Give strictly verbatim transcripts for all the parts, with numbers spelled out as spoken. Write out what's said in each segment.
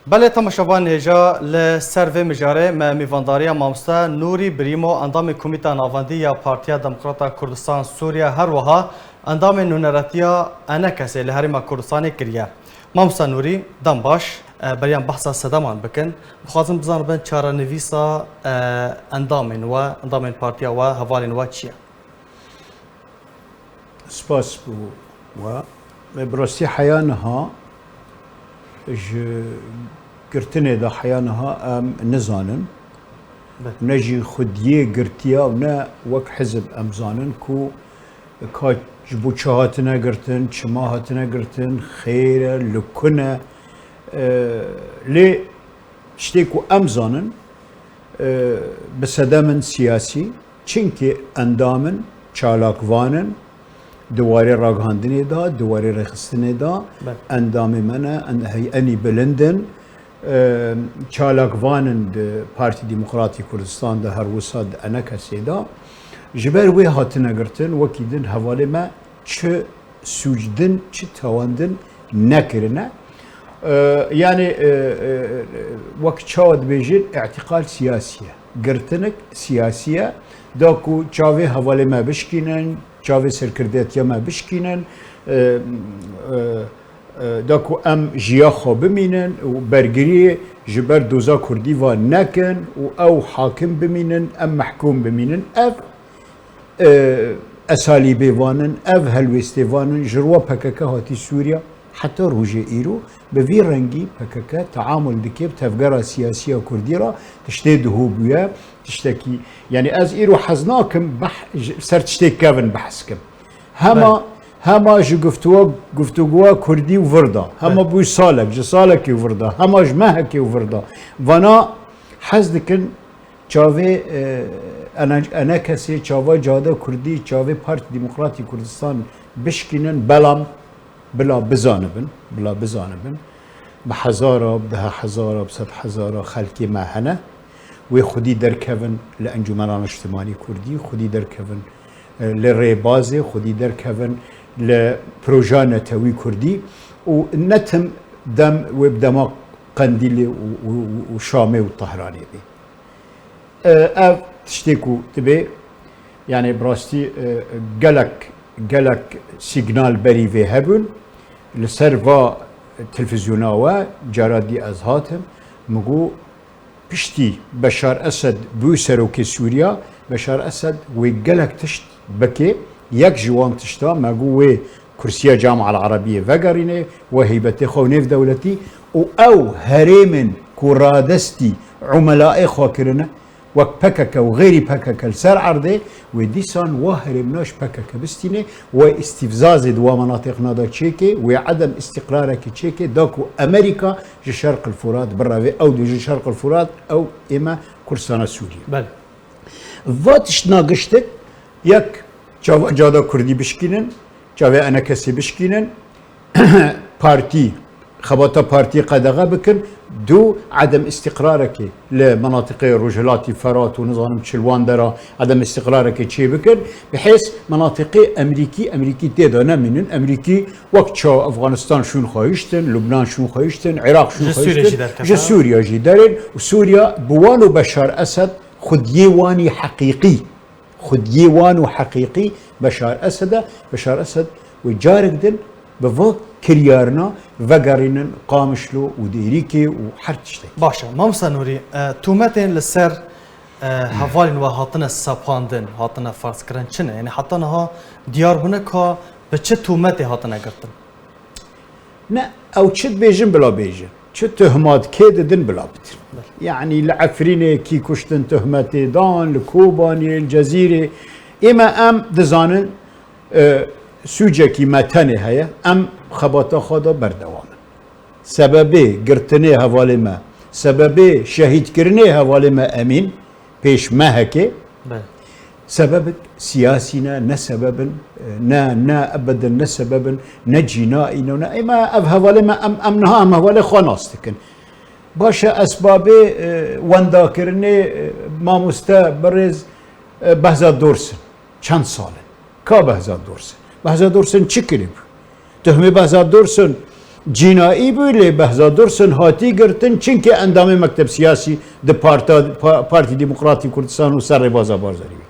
Belê, temaşevan hêja, li ser vê mijarê me mêvandariya mamoste Nûrî Birîmo, endamê Komîta Navendî ya Partiya Demokrata Kurdistan Sûriye, her wiha endamê nûneretiya ENKSê li Herêma Kurdistanê kiriye. Mamoste Nûrî, dem baş, e, beriyan behsa sedeman bikin. Dixwazin bizanibin çarenivîsa, e, endamên we, endamên partiya we, hevalên we çi ye? Spas bo we. Me bi rastî heya niha, ji girtinê de heya niha em nizanin. Be- Ne jî xwediyê girtiya û ne wek hizib em zanin ku ka ji bo çi hatine girtin, çima hatine girtin, xêr e, li ku ne. E, lê tiştê ku em zanin, e, bi sedem in siyasî, çimkî endam in, çalakvan in, di warê ragihandinê de, di warê rêxistinê de, Belê. endamê me ne, en-, heyî enî bilind in, e, çalakvan in di Partî Demokratî Kurdistan de, her wisa di ENKSê de. Ji ber wê hatine girtin, wekî din hevalê me çi sûcdin, çi tewandin nekirine. E, yanî, e, e, wek çawa dibêjin, îtîqal siyasî ye. Girtinik siyasî ye. Da ku çavê hevalê me bişkînin, çavê serkirdetiya me bişkînin, e, e, e, da ku em jiya xwe bimînin û bergiriyê ji ber doza kurdî ve nekin û ew hakim bimînin, em mehkûm bimînin. Ev e, esalîbê van in, ev helwêstê van in, ji ro PKK hatî Sûriye heta rojê îro, bi vî rengî PKK teamul dike bi tevgera siyasî ya kurdî re, tiştê duhû bûye, tiştekî, yanî ez îro hez nakim beh-, ji, ser tiştê kevin behs kim. Hema, Belê. hema ji guftuwa-, guftûguwa kurdî û vir de, hema Belê. bû salek, ji salekî û vir de, hema ji mehekê û vir de. Vana hez dikin, çavê, e, ene-, ENKSê, çava Cihada Kurdî, çavê Partî Demokratî Kurdistan bişkînin, belam bila bizanibin, bila bizanibin, bi hezara, bi deha hezara, bi sed hezara xelkê me hene, wê xwedî derkevin li Encûmena Niştimanî Kurdî, xwedî derkevin, e, li rêbazê, xwedî derkevin li proja netewî Kurdî û ne tim dem wê bi dema Qendîlê û, û, û, û Şamê û Tehranê bê. E, ev tiştê ku dibê, yanî bi rastî, e, gelek, gelek sîgnal berî vê hebûn. Li ser va televîzyona we, cara dî ez hatim, min got, piştî Beşar Esed bû serokê Sûriya, Beşar Esed wê gelek tişt bike, yek ji wan tişta me got wê kursiya Camial Erebiyê vegerîne, wê heybetê xwe û nêvdewletî û ew herêmên ku radestî umelaê xwe kirine, wek PKK û xeyrî PKK li ser erdê, wê dîsan wa herêmna ji PKK bistîne, wê îstîfzazê di wa menatîqna de çêke, wê edem îstîqrarekê çêke, da ku Amerîka ji Şerq el Furat bireve, ew dê ji Şerq el Furat, ew ê me Kurdistana Sûriyê. Belê. Va tiştna giştik, yek, çava Cihada Kurdî bişkînin, çavê ENKSê bişkînin, partî, xebata partiyê qedexe bikin, du, edem îstîqrarekê li menatiqê Rojhilatî Ferat û nizanim çi li wan dera edem îstîqrarekê çê bikin, bi hêz menatiqê Emerîkî, Emerîkî tê de nemînin, Emerîkî wek çawa Efxanistan şûn xwe hiştin, Lubnan şûn xwe hiştin, Iraq şûn Ji xwe Sûriye hiştin, jî derkeve. ji Sûriye jî derên û Sûriye bi wan û Beşar Esed xwediyê wan î heqîqî, xwediyê wan û heqîqî Beşar Esed e. Beşar Esed wê carek din bi va kiryarina vegerînin Qamişlo û Dêrîkê û her tiştekî. Baş e. Mamoste Nûrî, e, tûmetên li ser, e, hevalên we hatine sepandin, hatine ferzkirin çi ne? Yanî heta niha diyar bûne ka bi çi tûmetê hatine girtin? Ne, ew çi dibêjin bila bêjin. Çi tuhmat kê didin bila bidin. Belê. Yanî li Efrînê kî kuştin tuhmetê dan, li Kobaniyê, li Cezîrê. Ê me em dizanin, e, sûcekî me tenê heye, em xebata xwe de berdewam in. Sebebê girtinê hevalê me, sebebê şehîdkirinê hevalê me Emîn, pêş mehekê, Belê. sebebek siyasî ne, ne sebebin, ne, ne ebedin, ne sebebin, ne cînaî ne, ne. Ê me ev hevalê me, em, em niha em hevalê xwe nas dikin. Baş e, esbabê, e, wendakirinê, e, mamoste birêz, e, Behzat Dorsin. Çend sal in? Ka Behzat Dorsin? Behzat Dorsin çi kiribû? Tuhmê Behzat Dorsin Cînaî bû, lê Behzad Dursun hatî girtin, çimkî endamê Mekteb Siyasî di Parta-, Pa-, Partî Demokratî Kurdistan û ser rêbaza Barzanî bû.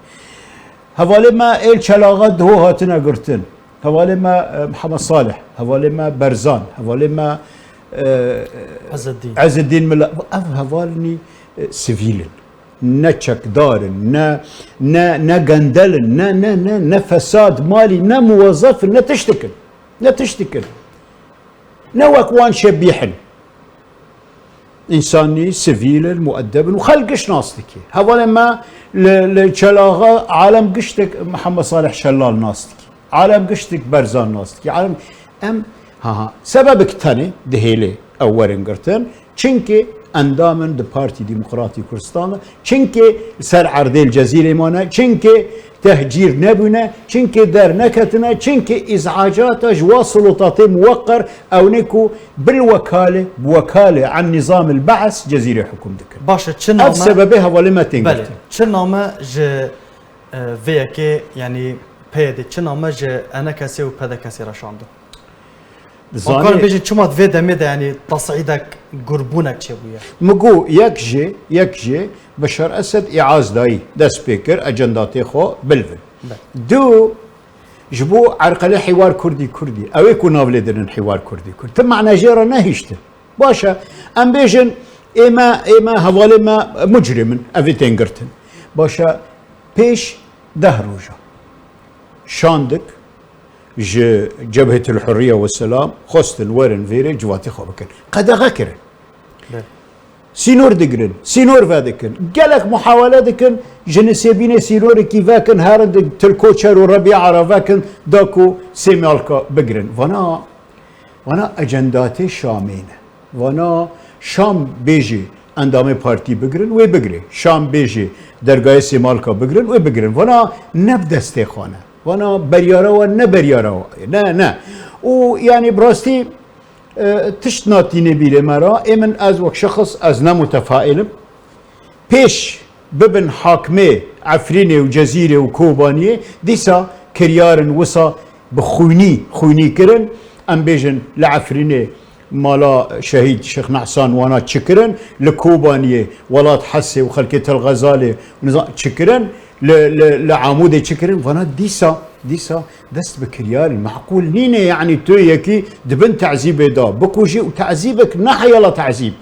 Hevalê me êl Çelaxa diho hatine girtin. Hevalê me, e, Mihemed Salih, hevalê me Berzan, hevalê me, e, Ezeddîn. Ezeddîn Mila. Ev hevalnî, e, sivîl in. Ne çekdar in, ne, ne, ne gendel in, ne, ne, ne, ne fesad malî, ne muwezef in, ne tiştik in. Ne tiştik in. Ne wek wan şebîh in. Însanî, sivîl in, muedeb in û xelk giş nas dike. Hevalê me li, li Çelaxa alem giştek Mihemed Salih Şellal nas dike. Alem giştek Berzan nas dike. Alem, em, ha, ha, sebebek tenê dihêlê ew werin girtin. Çimkî endam in di Partî Demokratî Kurdistan de. Çimkî li ser erdê li Cezîrê mane. Çimkî tehcîr nebûne. Çimkî derneketine. Çimkî îz'acata ji wa sulûtatê muweqer ewnê ku bil wekale, bi wekale an nizam el Be's Cezîrê hukûm dikin. Baş e, çi Ev name? Sebebê hevalê me tên Belê, girtin. Çi name ji, e, vê yekê, yanî P Y D, çi name ji E N K S û P D K S re şandin? Dizanî Hûn karin bêjin çima di vê demê de, yanî, tesîdek gurbûnek çêbûye? Min got, yek jê, yek jê Beşar Esed îaz dayî, dest pê kir, ecendatê xwe bilvin. Be. Du, ji bo erqelê hîwar Kurdî Kurdî, ew ê ku nav lê dirin hîwar Kurdî Kurd. Ti mane jê re nehiştin. Baş e, em bêjin, ê me, ê me, hevalê me mucrim in, ev ê tên girtin. Baş e, pêş deh roja şandik ji Cebhetul Hurriye ve Selam xwestin werin vêrê civatê xwe bikin. Qedexe kirin. Be. Sînor digirin, sînor vedikin. Gelek muhawele dikin, ji nisêbînê sînorekî vekin, herin di Tilkoçer û Rebîa re vekin, da ku Sêmalka bigirin. Vana, vana ecendatê Şamê ne. Vana Şam bêjî endamê partî bigirin, wê bigirê. Şam bêjî dergayê Sêmalka bigirin, wê bigirin. Vana ne bi destê xwe ne. Vana beryara we ne beryara we. Ne, ne. Û yanî bi rastî, e, tişt natîne bîrê me re. Ê min ez wek şexs ez ne mutefaîl im. Pêş bibin hakimê Efrînê û Cezîrê û Kobaniyê, dîsa kiryar in wisa bi xwînî, xwînî kirin. Em bêjin li Efrînê mala şehîd Şêx Nehsan wana çi kirin, li Kobaniyê, welat Hesê û xelkê Tel Xezalê nizam çi kirin, li, li, li Amûdê çi kirin, vana dîsa, dîsa dest bi kiryar in. Meqûl nîne, yanî tu yekî di bin tezîbê de bikujî û tezîbek ne heyala tezîb.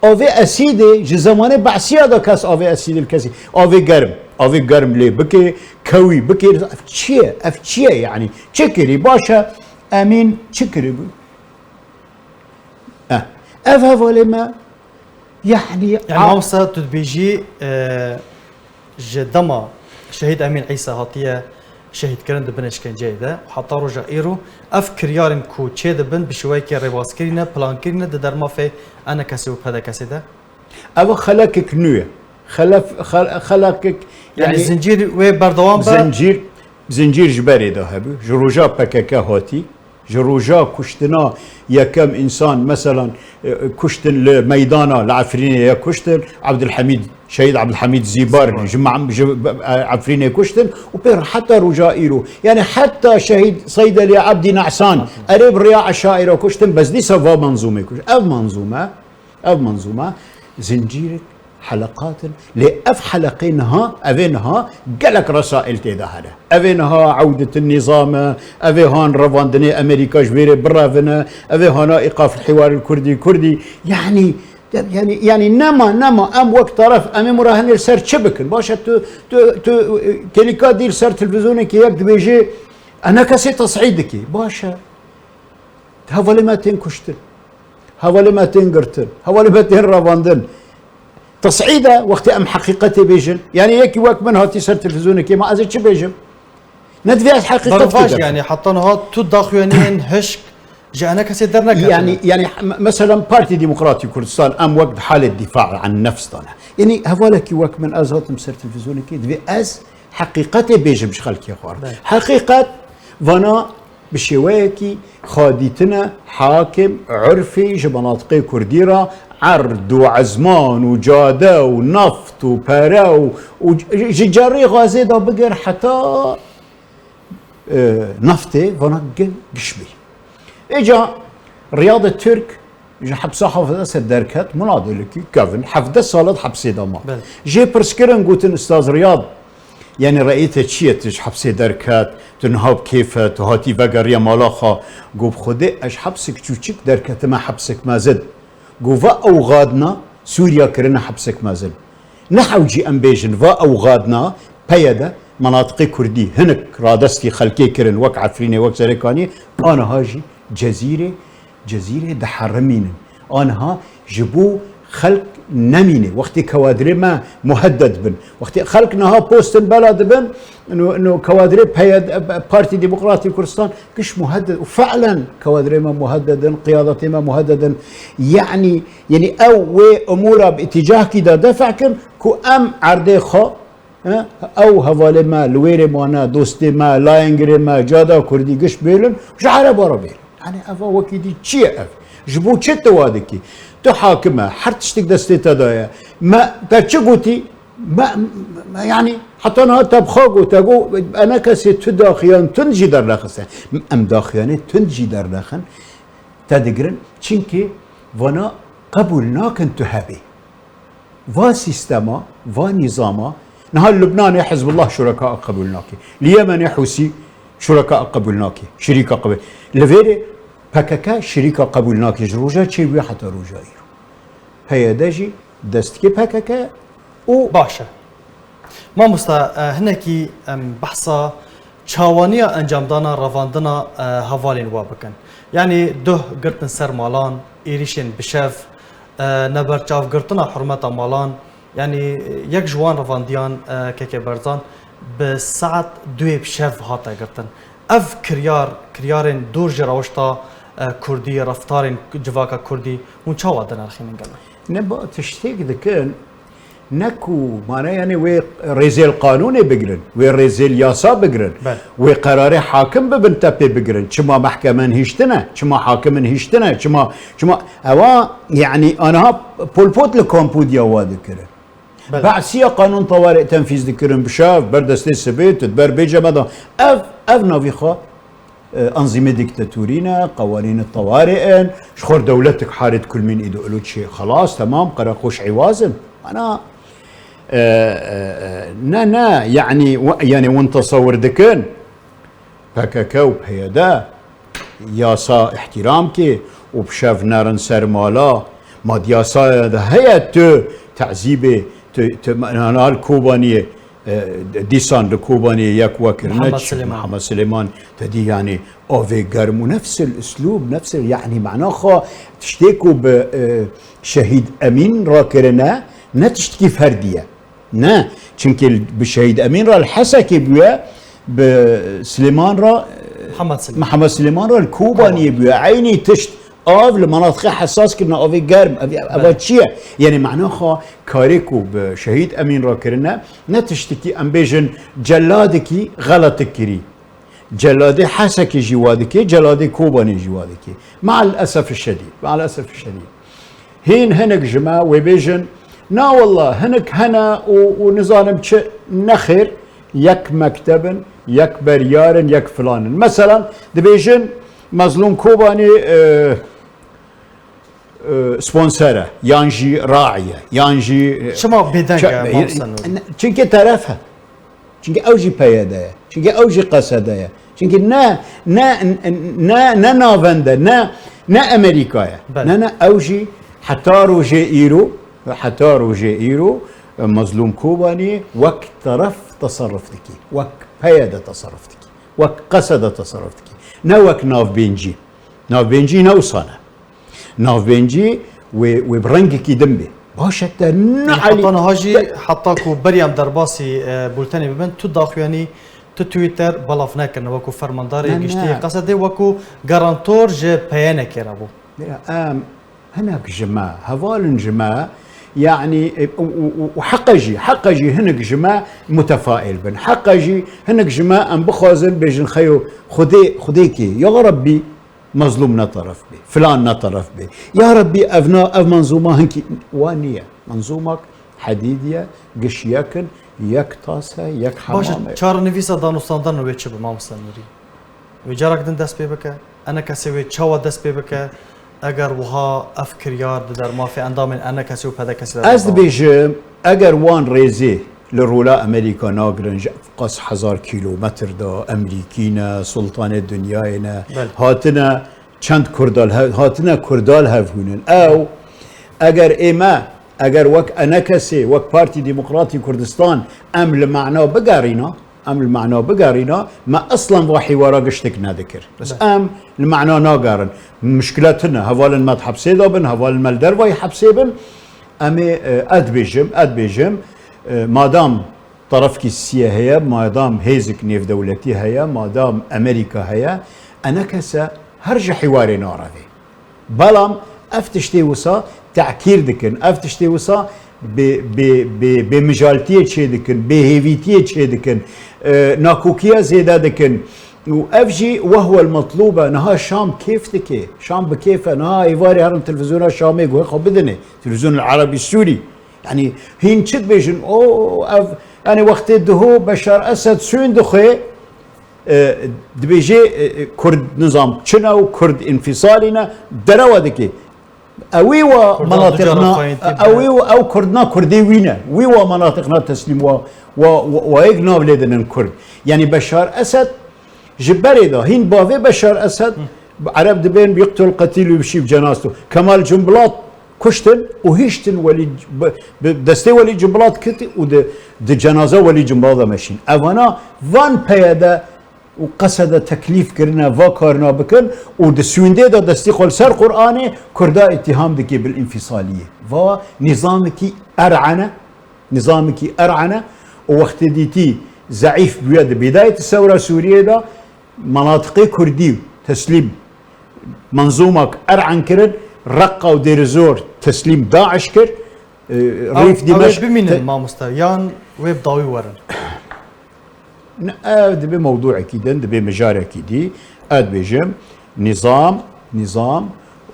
Avê esîdê ji zemanê Be'siya de kes avê esîdê li kesî. Avê germ. Avê germ lê bike, kewî bike. Ev çi ye? Ev çi ye yanî? Çi kirî? Baş e, Emîn çi kirî bû? Eh. Ev hevalê me, yanî, Yanî a- mamosta tu dibêjî, e, ji dema Şehîd Emîn Îsa hatiye şehîdkirin di bin îşkenceyê de, heta roja îro ev kiryarên ku çêdibin bi şêweyekê rêbazkirî ne, plankirî ne di dermafê E N K S û P D K S de? Ev xelekek nû ye. Xelef-, xel-, xelekek, Yanî yanî zincîr wê berdewam be? Zincîr, zincîr ji berê de hebû. Ji roja P K K hatî, ji roja kuştina yekem însan, meselan, e, kuştin li meydana, li Efrînê ye kuştin, Abdulhamîd, Şehîd Abdulhamîd Zîbar, Zîbar. Ji Mam-, ji, e, Efrînê kuştin û pê re heta roja îro. Yanî heta Şehîd Seydelî Abdî Nehsan, Abdî. Erê bi riya eşaîra kuştin, bes dîsa va menzûmê kuş. Ev menzûme, ev menzûme zincîrek heleqat in. Lê ev heleqê niha, ev ê niha gelek resaîl tê de hene. Ev ê niha ewditin nîzam e, ev ê han revandinê Amerîka ji vê rê birevine, ev ê hana îqaf li hîwaril Kurdî Kurdî. Yanî, yanî, yanî nema, nema, em wek taraf, em ê murahinê li ser çi bikin? Baş e, tu, tu, tu, e, kêlîka dî li ser televîzyonekê yek dibêjê, E N K S tesîd dikî. Baş e. Hevalê me tên kuştin. Hevalê me tên girtin. Hevalê me tên revandin. Tesîd e, wextê em heqîqetê bêjin. Yanî yekî wek min hatî ser televîzyonekê, ma ez ê çi bêjim? Ne divê ez heqîqet Bervac bêjim. Yanî heta niha tu daxuyaniyên hişk ji E N K S derneketine. Yanî, yanî, me-, mesela Partî Demokratî Kurdistan, em wek di halê dîfa an nefs de ne. Yanî hevalekî wek min, ez hatim ser televîzyonekê, divê ez heqîqetê bêjim ji xelkê xwe re. Belê. Heqîqet vana bi şêweyekî xwe dîtine hakim, urfî ji menatiqê kurdî re, erd û ezman û cade û neft û pere û, û ji cerrê xazê de bigir heta, e, neftê vana gi-, giş bî. Êca Riyad Türk ji hepsa Hafez Esed derket, munadêlekî kevin, hevdeh sal di hepsê de ma. Belê. Jê pirs kirin, gotin, Ustaz Riyad, yani reyê te çi ye, tu ji hepsê derket, tu niha bi kêf e, tu hatî vegeriye mala xwe. Got, bi Xwedê ez ji hepsek çûçik derketime hepsek mezin. Got, va ew gadina Sûriya kirine hepsek mezin. Ne hewcî em bêjin, va ew gadina PYD menatiqê Kurdî hinek radestî xelkê kirin, wek Efrînê, wek Serêkaniyê, aniha jî Cezîrê, Cezîrê diherimînin. Aniha ji bo xelk nemîne. Wextê kewadrê me muhedded bin. Wextê xelk niha postin bela dibin, no, no kewadrê PYD, Partî Demokratî Kurdistan giş muhedded. Û fe'len kewadrê me muhedded in, qiyadetê me muhedded in. Yanî, yanî ew wê umûra bi îtîcahkî de def' kin ku em erdê xwe, he, ew hevalê me, li wêrê mane, dostê me, layengirê me, cada Kurdî giş bêlin, ji Ereba re bêlin. Yanî eva wekî dî çi ye ev? Ji bo çi tu wa dikî? Tu hakim e, her tiştek destê te de ye. Me, te çi gotî? Me, me, yanî heta niha te bi xwe got, te got, enekesê tu daxiyan tund jî dernexiste. Em daxiyanê tund jî dernexin, te digirin. Çimkî vana qebûl nakin tu hebî. Va sîstema, va nîzama, niha li Lubnanê Hizbullah şureka qebûl nake. Li Yemenê Hûsî şureka qebûl nake. Şirîka qebûl. Li vêrê P K K şirîka qebûl nake. Ji roja çêbûyê heta roja îro. PYD jî destkê P K K û Baş e. Mamosta, e, hinekî em behsa çawaniya encamdana revandina, e, hevalên we bikin. Yanî duh girtin ser malan, êrîşên bi şev, e, neberçavgirtina hurmeta malan, yanî, e, yek ji wan revandiyan, e, Keke Berzan bi saet duyê bi şev hate girtin. Ev kiryar, kiryarên dûr ji rewişta, e, Kurdî, reftarên civaka Kurdî, hûn çawa dinirxînin gelo? Ne ba tiştêk dikin, ne ku, mane, yanî wê rêzêl qanûnê bigirin, wê rêzêl yasa bigirin, Belê. Wê qerarê hakim bibin tepê bigirin. Çima mehkemen hiştine, çima hakimin hiştine, çima, çima ewa, yanî aniha Pol Pot li kampû diya wa dikirin. Belê. Be'siya qanûn tewarê tenfîz dikirin, bi şev, ber destê sibê, tu ber bêje me da. Ev, ev navî xwe, e, anzîmê dîktatorî ne, qewanînê tewarê in, ji xwe dewletek harê dikulmîn îdeolojî, xelas, temam, qereqoş ewaz in. Ana, e, e, e, ne, ne, yanî, we-, yanî win tesewir dikin. P K K û PYD yasa îhtîram ke û bi şev nerin ser mala. Ma di yasaya de heye tu tezîbê, tu, tu, mena li Kobaniyê, e, dîsan li Kobaniyê yek we kirine Mihemed çi? Silêman. Mihemed Silêman, te dî, yanî avê germ û nefsil uslûb, nefsil, yanî mena xwe tiştê ku bi, e, Şehîd Emîn re kirine, ne tiştekî ferdî ye. Ne, çimkî bi Şehîd Emîn re li Hesekê bûye, bi Silêman re, Mihemed Silêman. Mihemed Silêman re li Kobaniyê bûye. Eynî tişt, av li menatiqê hesas kirine, avê germ, ev, ev Belê. Çi ye? Yanî mena xwe karê ku bi Şehîd Emîn re kirine, ne tiştekî, em bêjin, celadekî xeletik kirî. Celadê Hesekê jî wa dike, celadê Kobanê jî wa dike. Me'el esef şedîd, me'el esef şedîd. Hîn hinek ji me wê bêjin, na wallah, hinek hene û, û nizanim çi, nexêr, yek mekteb in, yek beryar in, yek filan in. Meselan, dibêjin, Mezlûm Kobanî, e, e, sponsor e, yan jî raî ye, yan jî, e, Çima bêdeng e, ça-, Mamosta Nûrî? Çimkî teref e. Çimkî ew jî PYD ye. Çimkî ew jî QSD ye. Çimkî ne, ne, ne, ne navend e, ne, ne Amerîka ye. Belê. Ne, ne, ew jî heta rojê îro, heta rojê îro, e, Mezlûm Kobanî wek teref teserruf dikî. Wek PYD teserruf dikî. Wek QSD teserruf dikî. Ne wek navbêncî. Navbêncî ne wisa ne. Navbêncî wê, wê bi rengekî din bê. Baş e, te ne Heta niha jî, heta ku berî em derbasî, e, bultenê bibin, tu daxuyanî, tu Twitter belav nekirine wekû fermandarê Ne, giştî ne. Qesedê, wekû garantor ji PYNKê re bû. Em hinek ji me, hevalin ji me, yanî, e, û, û, û, û heqe jî, heqe jî hinek ji me mutefaîl bin. Heqe jî hinek ji me em bixwazin, bêjin, xeyo, Xwedê, Xwedê kê? Ya Rebbî, Mezlûm ne teref bê, filan ne teref bê. Ya Rebbî, ev na, ev menzûma hinkî wa niye. Menzûmak hedîd ye, giş yek in, yek tas e, yek Baş e, hemam e. Çarenivîsa danûstandana wê çi bi, Mamoste Nûrî? Wê carak din dest pê bike? Enekesê wê çawa dest pê bike? Eger wiha ev kiryar di dermafê endamên ENKSê û PDKSê de Ez berdewam dibêjim, eger wan rêzê li rola Amerîka nagirin, ji qas hezar kîlometr de Amerîkî ne, Sultanê Dinyayê ne, Belê. hatine çend Kurda li hev, hatine Kurda li hev hûnin. Ew, eger ê me, eger wek ENKSê, wek Partî Demokratî Kurdistan em li mana bigerîna, em li mana bigerîna, me eslan va hîwara giştik nedikir. Bes Be. em li mana nagerin. Mişkile tune. Hevalên me di hepsê de bin, hevalên me li dervayî hepsê bin. Em ê, e, ez dibêjim, ez dibêjim, e, madam terefkî siyê heye, madam hêzik nêvdewletî heye, madam Amerîka heye, ENKS her ji hîwarê narevê. Belam ev tiştê wisa tekîr dikin, ev tiştê wisa bê, bê, bê, bêmijaltiyê çê dikin, bêhêvîtiyê çê dikin, e, nakokiya zêde dikin. Û ev jî wehwel metlûb e. Niha Şam kêf dike, Şam bi kêf e. Niha êvarê herin televîzyona Şamê guhê xwe bidinê, televîzyonê Erebî Sûrî. Yanî hîn çi dibêjin? O, ev, yanî wextê diho Beşar Esed sûn dixwe, e, dibêje, e, e, Kurd nizam çi ne û Kurd înfîsalî ne, derewa dike. Ew ê wa Kurdan du menatiqna, cara xwayîntî ew ê bide. wa, ew Kurdna Kurdê wî ne. Wî wa menatiqna teslîm wa, wa, wa, wa yek nav lê dinin Kurd. Yanî Beşar Esed ji berê de, hîn bavê Beşar Esed, Ereb dibên yuktul qetîl û bişî bi cenastu. Kemal Cumbilat kuştin û hiştin Welî, bi, bi destê Welî Cumbilat kiti û di, di cenaza Welî Cumbilat de meşîn. Evana van PYD û QSD teklîf kirine va karina bikin û di sûndê de destî xwe li ser Qur'anê Kurda îtîham dike bil înfîsaliyê. Va nîzamekî er'ene, nîzamekî er'ene û wextê dîtî zeîf bûye di bidayetî sewra Sûriyê de, menatiqê Kurdî teslîm menzûmak er'en kirin, Reqqa û Dêrizor teslîm DAIŞ kir, e, Ew, Rîf ew ê Dîmeşq bimînin te- mamoste, yan wê bi dawî werin? Ne, ev dibe mewduekî din, dibe mijarekî dî. Ez dibêjim, nîzam, nîzam,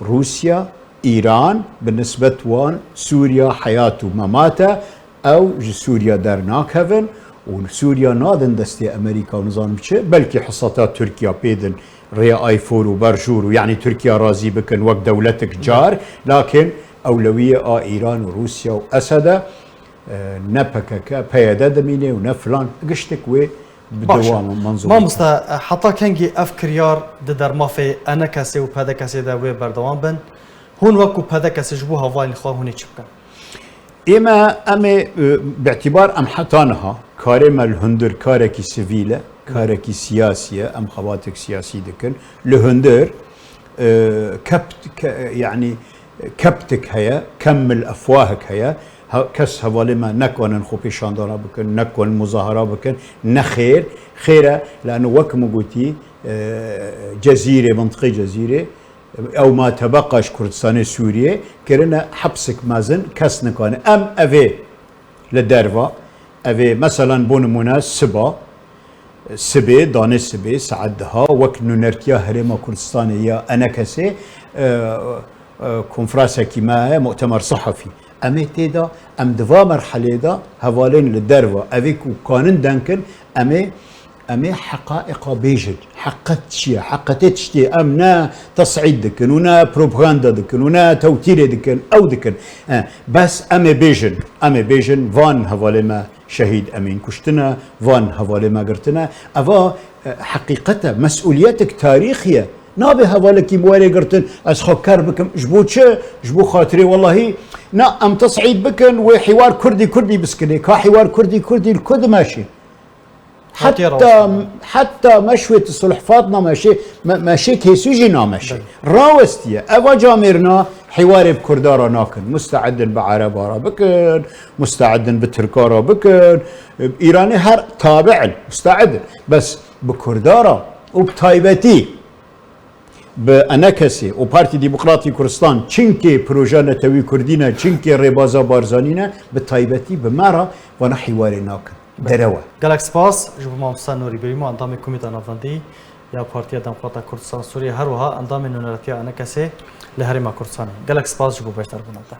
Rûsya, Îran, bi nisbet wan Sûriya heyat û memat e. Ew ji Sûriya dernakevin û Sûriya nadin destê Amerîka û nizam çi. Belkî hesata Tirkiya pê din rêya Ayfor û Berjûr û, yanî Tirkiya razî bikin wek dewletek car, lakin ewlewiyê a Îran û Rûsya û Esed e. E, ne P K K, P Y D dimîne û ne filan, giştik wê bi Baş e. dewam e, menzûr. Mamoste, e, heta kengî ev kiryar di dermafê ENKSê û PDKSê de wê berdewam bin? Hûn wekû PDKSê ji bo hevalên xwe hûn ê çi bikin? Ê me, em ê, e, bi îtîbar em heta niha karê me li hundir karekî sivîl e, karekî siyasî ye, em xebatek siyasî dikin. Li hundir, e, kept-, ke-, yanî keptik heye, kemmil efwahik heye. Ha, kes hevalê me nekanin xwe pêşandana bikin, nekanin muzahara bikin, ne xêr. Xêr e, lano wek min gotî, e, Cezîrê, mintiqê Cezîrê, ew ma tebeqa ji Kurdistanê Sûriyê kirine hepsik mezin, kes nikane. Em evê li derva, evê, meselan, bo nimûne, siba, sibê, danê sibê, saet deha, wek nûnertiya Herêma Kurdistanê ya ENKSê, e, e, konferasekî me heye, mu'temer sihafî. Em ê tê de, em di va merhelê de hevalên li derva, evê ku kanin denkin, em ê, em ê heqaîqa bêjin. Heqet çi ye? Heqetê tiştê em ne tes'îd dikin û ne propaganda dikin û ne tewtîrê dikin, ew dikin. E, bes em ê bêjin, em ê bêjin, van hevalê me şehîd em ên kuştine, van hevalê me girtine. Eva, e, heqîqet e, mesûliyetek tarîxî ye. Nabe hevalekî min were girtin, ez xwe ker bikim. Ji bo çi? Ji bo xatirê welahî. Na, em tes'îd bikin, wê hîwar kurdî kurdî biskilê. Ka hîwar kurdî kurdî li ku dimeşê? Hatiye Heta, rawestîne. heta meşwê tu sulh fat nameşê, me-, meşê kêsû jî nameşê. Belê. Rawestiye. Eva camêrna hîwarê bi Kurda re nakin. Musteedin bi Ereba re bikin, musteedin bi Tirka re bikin. Îranê her tabi'in, musteedin. Bes bi Kurda re û bi taybetî bi ENKSê û Partî Demokratî Kurdistan, çinkê proje netewî Kurdî ne, çinkê rêbaza Barzanî ne, bi taybetî bi me re vana hîwarê nakin. Derew e. Gelek spas ji bo mamosta Nûrî Birîmo, endamê Komîta Navendî ya Partiya Demokrata Kurdistan Sûriyê, her wiha endamê nûneretiya ENKSê li Herêma Kurdistanê. Gelek spas ji bo beşdarbûna te.